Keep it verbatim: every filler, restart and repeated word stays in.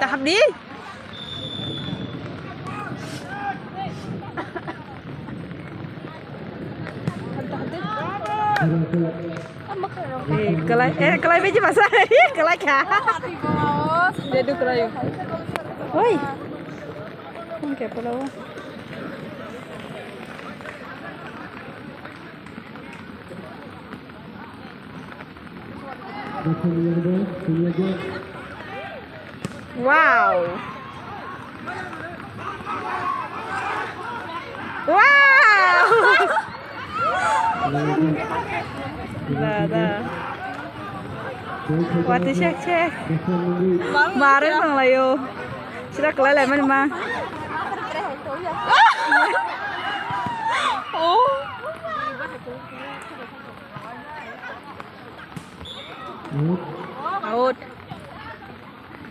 Tahap di. Eh, kalai, eh, kalai beji masa. Kalai kha. Dedu kalai. Oi. Kung kepala. Wow. Wow. Da, da. Wati sek sek. Marwng tonglaio. Sira kwlai laimani ma. Oh. Out.